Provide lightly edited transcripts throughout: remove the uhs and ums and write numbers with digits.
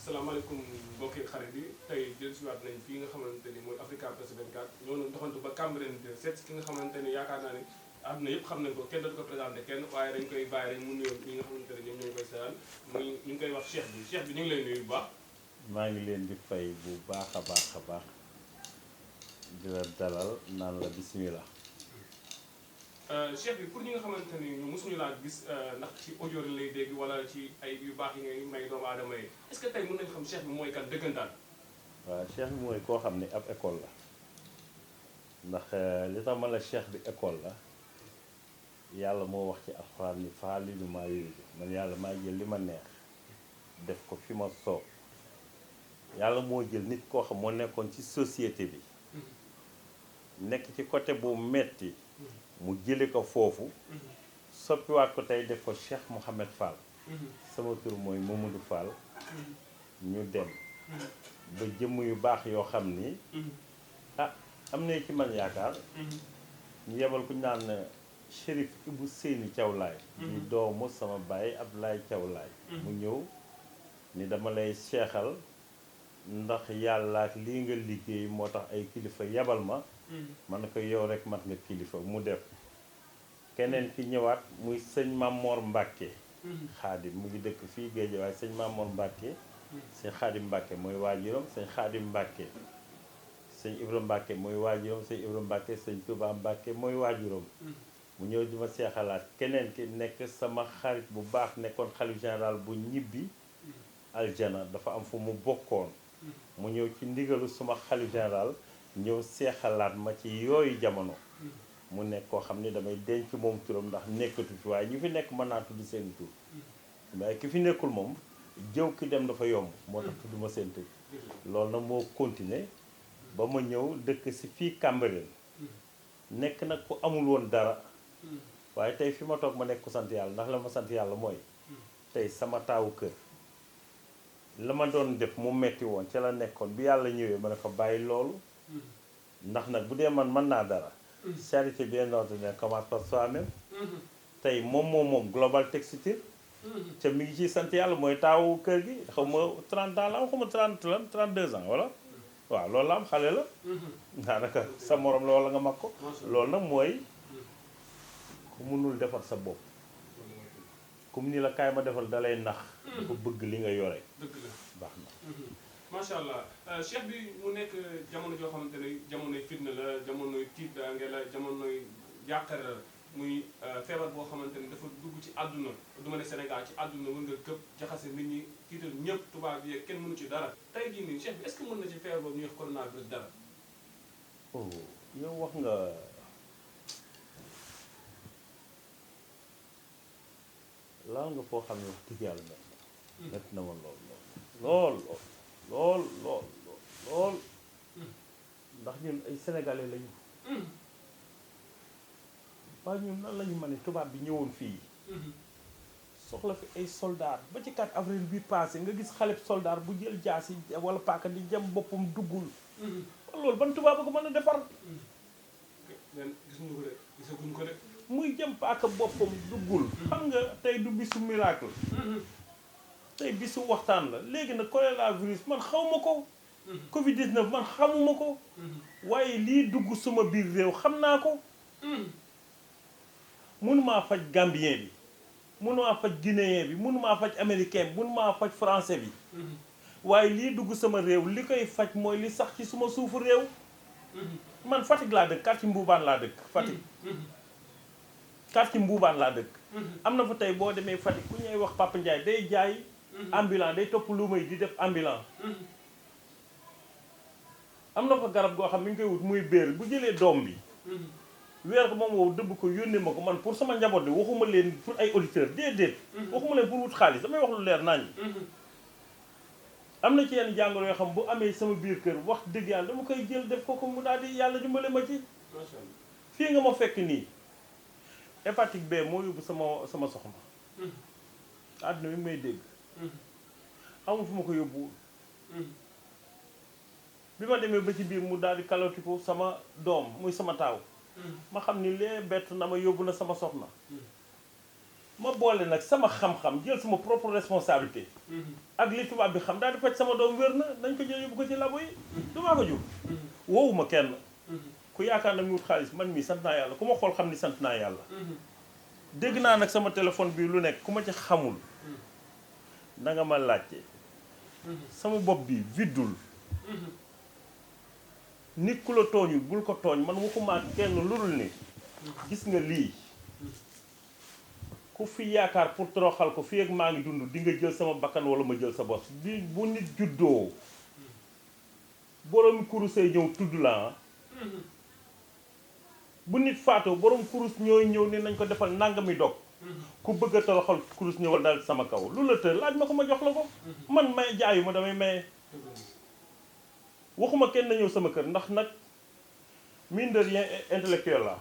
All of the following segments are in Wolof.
salaamaaleykum mbokki xarit yi tey dellusiwaat nañ fii nga xamante ni mooy Africa Press 24 ñoo doon doxantu ba Cambérène de seet ki nga xamante ni yaakaar naa ni àdduna yëpp xam nañ ko kenn dootu ko présenté kenn waaye dañ koy bàyyi rek mu nuyoo ñi nga xamante ne ñoom ñoo koy seetaan muy ñu ngi koy wax Cheikh bi ñu ngi lay nuyu bu baax. maa ngi leen di fay bu baax a baax di la dalal naan la bismillah. Cheikh bi pour ñi nga xamante ni ñu mosuñu laa gis ndax ci audio lay dégg wala ci ay yu baax yi ngay may doomu aadama yi est-ce que tey mën nañu xam Cheikh bi mooy kan dëggantaan. waaw Cheikh bi mooy koo xam ni ab école la ndax li tax ma la Cheikh bi école la yàlla moo wax ci alxuraan ni faalilu maa yuridu man yàlla maa jël li ma neex def ko fi ma soob yàlla moo jël nit koo xam moo nekkoon ci société bi nekk ci côté bu metti mu jële ko foofu soppiwaat ko tey def ko Cheikh Mouhamed Fall sama tur mooy Mamadou Fall ñu dem ba jëmm yu baax yoo xam ni am na ci man yaakaar ñu yebal ku ñu naan Chérif Ibou Seyni Thiaw Laye di doomu sama baay Abdoulaye Thiaw Laye mu ñëw ni dama lay seexal ndax yàlla ak lii nga liggéey moo tax ay kilifa yebal ma man ko yow rek mat nga kilifa mu def keneen ki ñëwaat muy sëñ Mamor Mbàkke xaadim mu ngi dëkk fii Géej waaye sëñ Mamor Mbàkke sëñ xaadim Mbàkke mooy waajuram sëñ xaadim Mbàkke sëñ Ibra Mbàkke mooy waajuram sëñ Ibra Mbàkke sëñ Touba Mbàkke mooy waajuram mu ñëw di ma seexalaat keneen ki nekk sama xarit bu baax nekkoon xalif général bu ñibbi aljana dafa am fu mu bokkoon mu ñëw ci ndigalu suma xalif général ñëw seexalaat ma ci yooyu jamono mu nekk koo xam ni damay denc moom turam ndax nekkatu fi waaye ñu fi nekk mën naa tudd seen tur mais ki fi nekkul moom jëw ki dem dafa yomb moo tax tudd ma seen tur loolu nag moo continuer ba ma ñëw dëkk si fii Cambérène nekk nag ku amul woon dara waaye tey fi ma toog ma nekk ku sant yàlla ndax la ma sant yàlla mooy tey sama taawu kër la ma doon def mu metti woon ca la nekkoon bi yàlla ñëwee ma ne ko bàyyi loolu ndax nag bu dee man mën naa dara charité bien ordinaire commence par soi-même tey moom Global Textile ca mi ngi ciy sant yàlla mooy taawu kër gi xaw ma 30 ans la am xaw ma 30 lan 32 ans wala waaw loolu la am xale la daanaka sa morom la wala nga mag ko loolu nag mooy ku mënul defar sa bopp comme ni la kaay ma defal dalay nax dafa bëgg li nga yore dëgg la baax na macha allah Cheikh bi mu nekk jamono joo xamante ne jamonoy fitna la jamonoy tiitaange la jamonoy jàqare la muy feebar boo xamante ne dafa dugg ci àdduna du ma ne Sénégal ci àdduna mën nga këpp jaxase nit ñi tiital ñëpp tubaab yi kenn mënu ci dara tey jii nii Cheikh bi est-ce que mën na ci feebar boobu ñuy wax coronavirus dara. oh yow wax nga laal nga foo xam ne wax dëgg yàlla mett na ma lool ndax ñun ay sénégalais lañu waaye ñun nan lañu mën a tubaab bi ñëwoon fii soxla fi ay soldat ba ci 4 avril bi passé nga gis xale soldat bu jël jaasi wala paaka di jëm boppam duggul loolu ban tubaab ba ko mën a defar gisuñu ko de gisaguñu ko de muy jëm paaka boppam duggul xam nga tey du bisu miracle tey bisu waxtaan la léegi nag coronavirus man xaw ma ko covid 19 man xamuma ko waaye lii dugg suma biir réew xam naa ko mënumaa faj gambien bi mënumaa faj guinéen bi mënumaa faj américain bi mënumaa faj français bi waaye lii dugg sama réew li koy faj mooy li sax ci suma suufu réew man Fatick laa dëkk quartier Mboubaan laa dëkk Fatick quartier Mboubaan laa dëkk am na fa tey boo demee Fatick ku ñuy wax Papa Ndiaye day jaay ambulant day topp lu may di def ambulant am na fa garab goo xam mi ngi koy wut muy béer bu jëlee doom bi weer ko moom wow dëbb ko yónnee ma ko man pour sama njaboot bi waxuma leen pour ay auditeurs déedéet waxuma leen pour wut xaalis damay wax lu leer nañ am na ci yenn jàngoro yoo xam bu amee sama biir kër wax dëgg yàlla dama koy jël def ko mu daal di yàlla dimbale ma ci fii nga ma fekk nii hépatite B moo yóbbu sama soxna àdduna bi may dégg amul fu ma ko yóbbuwul bi ma demee ba ci biir mu daal di kalotiku sama doom muy sama taaw ma xam ni lee bett na ma yóbbu na sama soxna ma boole nag sama xam-xam jël sama propre responsabilité ak li tubaab bi xam daal di faj sama doom wér na nañ ko jël yóbbu ko ci labo yi du maa ko jur woowuma kenn ku yaakaar na mu wut xaalis man mii sant naa yàlla ku ma xool xam ni sant naa yàlla dégg naa nag sama téléphone bi lu nekk ku ma ci xamul na nga ma laajte sama bopp bi viddul nit ku la tooñul bul ko tooñ man waxuma kenn lu dul ni gis nga lii ku fi yaakaar pour toroxal ko fii ak maa ngi dund di nga jël sama bakkan wala ma jël sa bos bi bu nit juddoo borom kurusay ñëw tudd la bu nit faatoo borom kurus ñooy ñëw ne nañ ko defal nangami dog ku bëgg a toroxal kurus ñëwal daal sama kaw lu la tër laaj ma ko ma jox la ko man may jaayu ma damay maye waxuma kenn na ñëw sama kër ndax nag mine de rien intellectuel la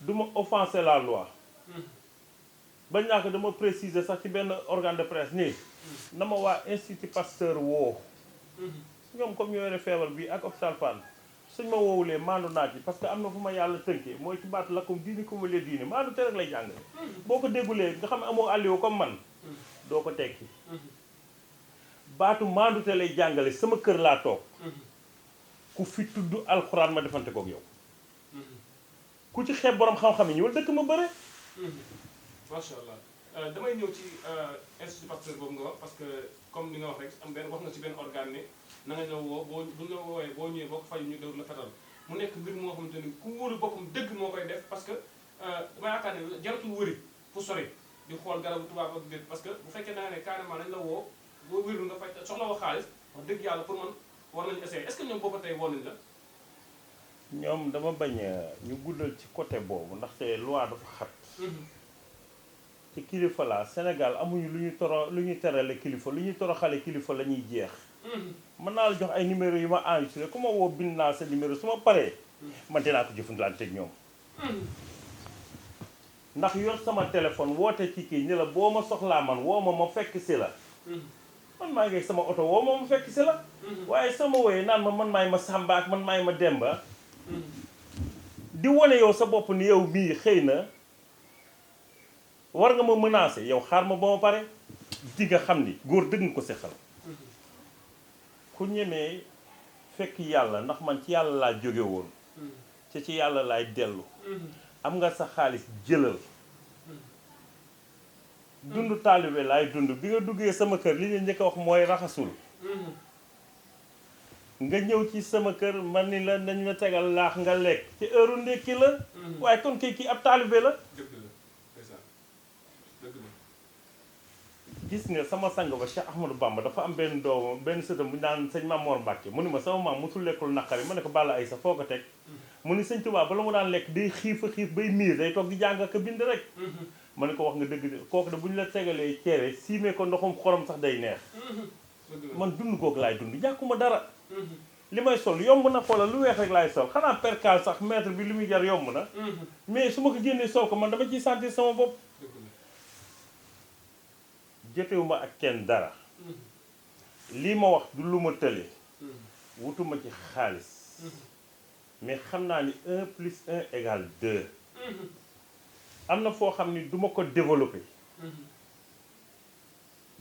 du ma offenser la loi ba ñàkk dama préciser sax ci benn organe de presse nii na ma waa Institut Pasteur woo ñoom comme ñoo yore feebar bi ak hôpital Fann suñ ma woowulee maandu naat yi parce que am na fu ma yàlla tënkee mooy ci baatu lakum diini ko ma lee diini maandu te rek lay jàngale boo ko déggulee nga xam ne amoo àlliwo comme man doo ko tekki baatu maandu te lay jàngale sama kër laa toog ku fi tudd alxuraan ma defante kook yow ku ci xeeb borom xam-xam yi ñëwal dëkk ma bëre macha allah damay ñëw ci Institut Pasteur boobu nga wax parce que comme li nga wax rek am benn wax nga ci benn organe ne na nga ñëw woo boo bu nga woowee boo ñëwee boo ko fay ñu déglu la fetal mu nekk mbir moo xamante ni ku wóolu boppam dëgg moo koy def parce que dama yaakaar ne jaratul wëri fu sori di xool garabu tubaab ak déet parce que bu fekkee da nga ne carrément nañ la woo boo wéru nga fay soxla woo xaalis wax dëgg yàlla pour man war nañu essayer est-ce que ñoom booba tey woo nañ la ñoom dama bañ ñu guddal ci côté boobu ndaxte loi dafa xat ci kilifa la Sénégal amuñu lu ñu terale kilifa lu ñuy toroxale kilifa la ñuy jeex mën naa la jox ay numéro yu ma enregistré ku ma woo bind naa sa numéro su ma paree man dinaa ko jëfandilante ak ñoom ndax yor sama téléphone woote ci kii ni la boo ma soxlaa man woo ma fekk si la man maa ngi sama oto woo ma fekk si la waaye sama wooyee naan ma man maay ma Samba ak man maay ma Demba di wane yow sa bopp ni yow mii xëy na war nga ma menacer yow xaar ma ba ma pare di nga xam ni góor dëgg nga ko seqal ku ñemee fekk yàlla ndax man ci yàlla laa jóge woon ci yàlla laay dellu am nga sa xaalis jëlal dund taalibe laay dund bi nga duggee sama kër li ñu njëkk a wax mooy raxasul nga ñëw ci sama kër man ni la nañ la tegal laax nga lekk ci heure ndékki la waaye kon kii ab taalibe la gis nga sama sang ba Cheikh Ahmadou Bamba dafa am benn doomam benn sëtam bu ñu naan sëñ Mamor Mbacke mu ni ma sama maam mosul lekkul naqari ma ne ko Balla ay sa foo ko teg mu ni sëñ Tuubaa bala mu daan lekk day xiif a xiif bay miir day toog di jàng ak bind rek ma ne ko wax nga dëgg de kooku de bu ñu la tegalee cere siimee ko ndoxum xorom sax day neex man dund kooku laay dund ñàkkuma dara li may sol yomb na xoolal lu weex rek laay sol xanaa percal sax mètre bi li muy jar yomb na mais su ma ko génnee sol ko man dama ciy sentir sama bopp jotewuma ak kenn dara lii ma wax du lu ma tële wutuma ci xaalis mais xam naa ni 1 plus 1 égale 2 am na foo xam ni duma ko développé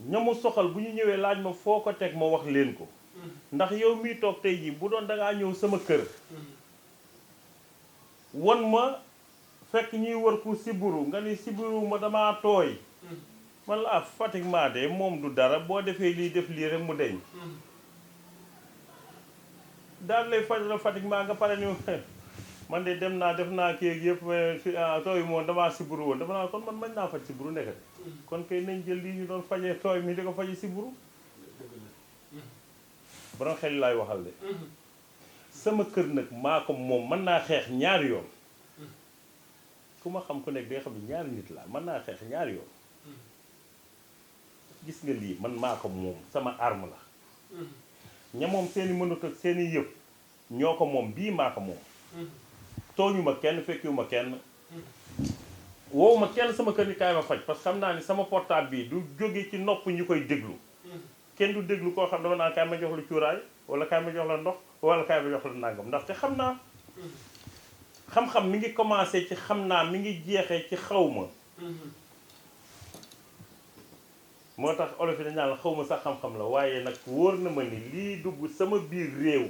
ñamu soxal bu ñu ñëwee laaj ma foo ko teg ma wax leen ko ndax yow mii toog tey jii bu doon dangaa ñëw sama kër won ma fekk ñuy wër ku siburu nga ni siburu ma damaa tooy man la pratiquement de moom du dara boo defee lii def lii rek mu deñ daal lay faj la pratiquement nga pare ni man de dem naa def naa kii yëpp tooy moom damaa siburu woon dama naa kon man mañ naa faj siburu nekkati kon kay nañ jël lii ñu doon fajee tooy mi di ko faje siburu borom xel laay waxal de sama kër nag maa ko moom mën naa xeex ñaari yoon ku ma xam ku nekk day xam ne ñaari nit laa mën naa xeex ñaari yoon gis nga lii man maa ko moom sama arme la ña moom seeni mënut ak seeni yëpp ñoo ko moom bii maa ko moom tooñu ma kenn fekkiwu ma kenn woowu ma kenn sama kër ni kaay ma faj parce que xam naa ni sama portable bii du jóge ci nopp ñu koy déglu kenn du déglu koo xam dama naan kaay ma jox la cuuraay wala kaay ma jox la ndox wala kaay ma jox la nàngam ndaxte xam naa xam-xam mi ngi commencé ci xam naa mi ngi jeexee ci xaw ma moo tax olof yi dañ naan xaw ma sax xam-xam la waaye nag wóor na ma ni lii dugg sama biir réew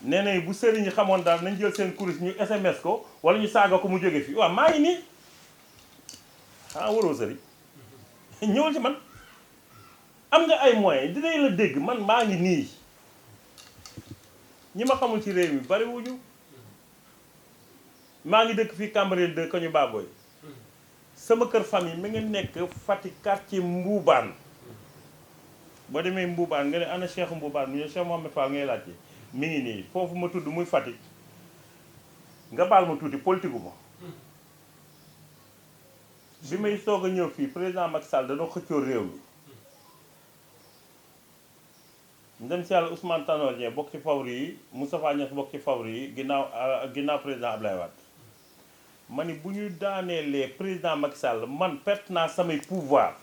nee nañ bu sëriñ yi xamoon daal nañ jël seen kuris ñu SMS ko wala ñu saaga ko mu jóge fi waaw maa ngi nii waroo sëriñ ñëwal ci man am nga ay moyens dinañ la dégg man maa ngi nii ñi ma xamul ci réew mi bari wuñu maa ngi dëkk fii Cambérène de Koñu Baboy sama kër famille mi ngi nekk Fatick quartier Mboubaan boo demee Mboubaan nga ne ana Cheikh Mboubaan mu ne Cheikh Mohamed Fall ngay laajte mi ngi nii foofu ma tudd muy Fatick nga baal ma tuuti politique ma bi may soog a ñëw fii président Macky Sall dana xëccoo réew mi ndem si yàlla Ousmane Tanor Dieng bokk ci favori yi Moustapha Niasse bokk ci favori yi ginnaaw président Ablaye Wade ma ni bu ñu daaneelee président Macky Sall man perte naa samay pouvoir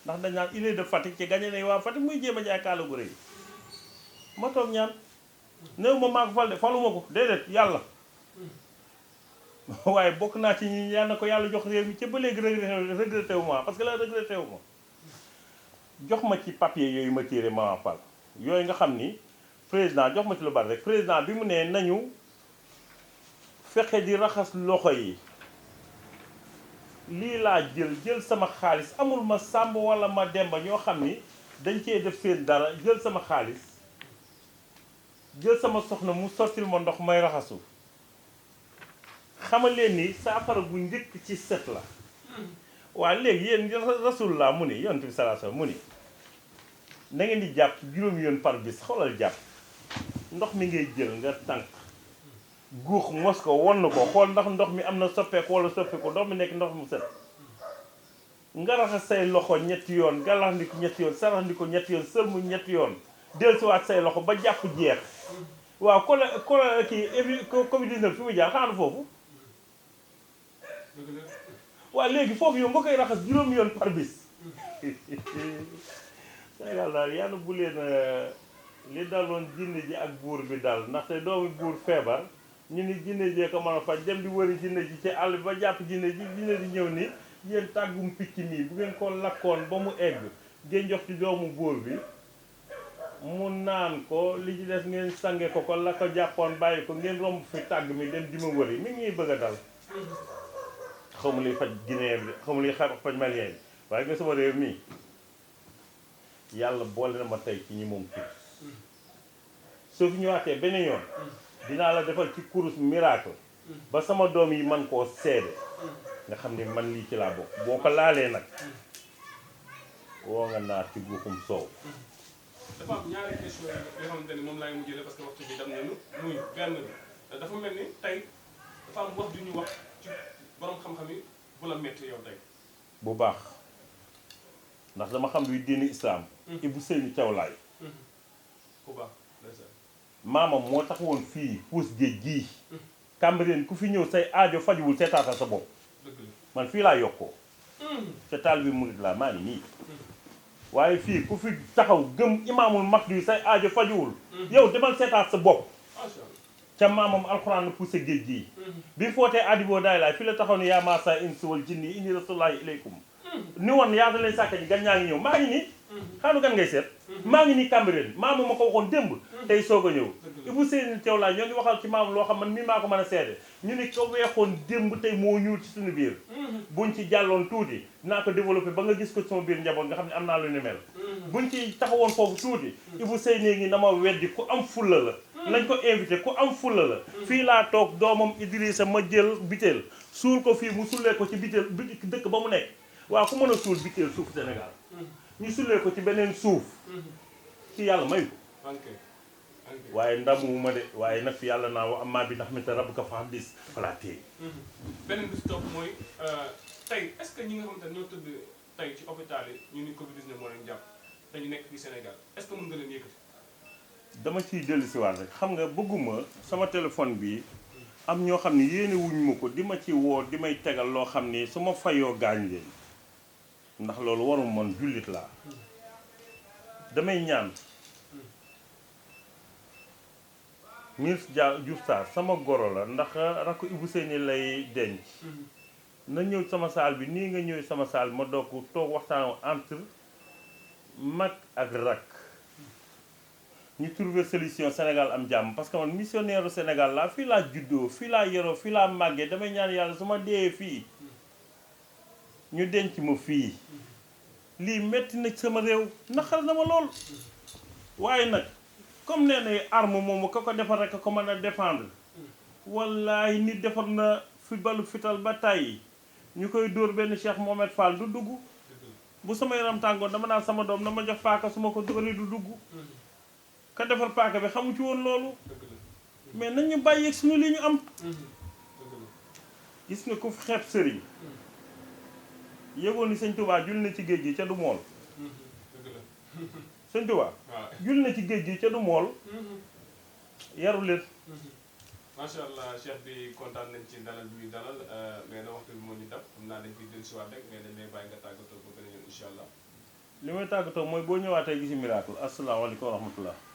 ndax dañ naan il est de Fatick ci gagné nañ waa Fatick muy jéem a jaay kaala gu rëy ma toog ñaan néew ma maa ko fal de faluma ko déedéet yàlla waaye bokk naa ci ñi yal na ko yàlla jox réew mi ca ba léegi regretté wu ma parce que la regretté wu ma jox ma ci papier yooyu ma téere ma fal yooyu nga xam ni président jox ma ci lu bari rek président bi mu nee nañu fexe di raxas loxo yi lii laa jël sama xaalis amul ma sàmb wala ma demba ñoo xam ni dañ cee def seen dara jël sama xaalis jël sama soxna mu sottil ma ndox may raxasu xamal leen ni saafara bu njëkk ci set la waaw léegi yéen rasulullah mu ni yonent bi sallallahu alayhi wasallam mu ni na ngeen di jàpp juróomi yoon par bis xoolal jàpp ndox mi ngay jël nga tànk guux mos ko won ko xool ndax ndox mi am na soppeeku wala soppeeku ndox mi nekk ndox mu set nga raxas say loxo ñetti yoon galax ndi ko ñetti yoon sarax ndi ko ñetti yoon sëlmu ñetti yoon dellusiwaat say loxo ba jàpp jeex waaw Covid-19 fi mu jaar xanaa foofu waaw léegi foofu yow nga koy raxas juróomi yoon par bis Sénégal daal yàlla bu leen li daloon jinne ji ak buur bi dal ndaxte doomu buur feebar ñu ni jinne jee ko mën a faj dem di wëri jinne ji ci àll bi ba jàpp jinne ji ñëw ni yéen tàggum picc nii bu ngeen ko lakkoon ba mu egg ngeen jox ci doomu buur bi mu naan ko li ci des ngeen sange ko la ko jàppoon bàyyi ko ngeen romb fi tàgg mi dem di ma wëri mi ngi bëgg a dal xaw ma liy faj Guinée bi xaw ma liy faj Malien bi waaye nga sama réew mii yàlla boole na ma tey ci ñi moom fii soo fi ñëwaatee beneen yoon dinaa la defal ci kurus miracle ba sama doom yi man koo seede nga xam ne man lii ci laa bokk boo ko laalee nag woo nga naar ci guuxum soow dafa am ñaari question yoo xamante ni moom laay mujjee parce que waxtu bi dem nañu muy benn bi dafa mel ni tey dafa am wax du ñu wax ci borom xam-xam yi bu la metti yow tey bu baax ndax dama xam luy diini islam Ibou Seyni Thiaw Laye bu baax maamam moo tax woon fii puus géej gii Cambérène ku fi ñëw say aajo fajuwul seetaatal sa bopp man fii laa yokkoo te taal bi murit laa maa ngi nii waaye fii ku fi taxaw gëm imaamul Mahdi say aajo fajuwul yow demal seetaat sa bopp ca maamam alxuraan la poussé géej gii bi footee adiboo daay laay fi la taxaw ne yaa maasa insi wal jinni inni rasulullahi ilaykum ni woon yaata leen sàkka ji gan ñaa ngi ñëw maa ngi nii xaanu gan ngay seet maa ngi nii Cambérène maamu ma ko waxoon démb tey soog a ñëw Ibou Seyni Thiaw Laye ñoo ngi waxal ci maamu loo xam man mii maa ko mën a seede ñu ni ko weexoon démb tey moo ñuul ci suñu biir buñ ci jàlloon tuuti dinaa ko développé ba nga gis ko sama biir njaboot nga xam ne am naa lu ni mel buñ ci taxawoon foofu tuuti Ibou Seyni ngi na ma weddi ku am fulla la nañ ko invité ku am fulla la fii laa toog doomam Idrissa ma jël biteel suul ko fii mu sullee ko ci biteel dëkk ba mu nekk waaw ku mën a suul biteel suuf Sénégal ñu sullee ko ci beneen suuf ci yàlla mayu ko waaye ndamu ma de waaye nag fi yàlla naa wa amaa bi ndax mi te rab ka fa hadis voilà tey beneen bi si topp mooy tey est-ce que ñi nga xamante ne ñoo tëdd tey ci hôpital yi ñu ni Covid-19 moo leen jàpp dañu nekk fii Sénégal est-ce que mën nga leen yëkkati dama ciy dellusiwaat rek xam nga bëgguma sama téléphone bi am ñoo xam ne yéene wuñ ma ko di ma ci woo di may tegal loo xam ni su ma fayoo gaañ leen ndax loolu warum man jullit laa damay ñaan ministre Diouf Sarr sama goro la ndax rakku Ibou Seyni lay denc na ñëw sama saal bi nii nga ñëwee sama saal ma doog toog waxtaan entre mag ak rak ñu trouver solution Sénégal am jàmm parce que man missionnaire u Sénégal laa fii laa juddoo fii laa yoroo fii laa màggee damay ñaan yàlla su ma dee fii ñu denc ma fii lii metti na sama réew naqar na ma lool waaye nag comme nee na arme moomu ka ko defar rek ko mën a défendre wallaay nit defar na fi balu fital ba tàyyi ñu koy dóor benn Cheikh Mohamed Fall du dugg bu sama yaram tàngoon dama naan sama doom na ma jox paaka su ma ko dóoree du dugg ka defar paaka bi xamu ci woon loolu mais nañ ñu bàyyi suñu li ñu am gis nga ku fi xeeb sëriñ yëgoon ni sëñ Touba jul na ci géej gi ca du mool sëñ Touba jul na ci géej gi ca du mool yaru leen macha allah cheikh bi kontaan nañ ci dalal bi dalal mais na waxtu bi moo ñu dab xam naa dañ koy dellusiwaat rek mais dañ lay bàyyi nga tàggatoo ba beneen yoon incha allah li may tàggatoo mooy boo ñëwaatee gisi miracle asalaamaaleykum wa rahmatullah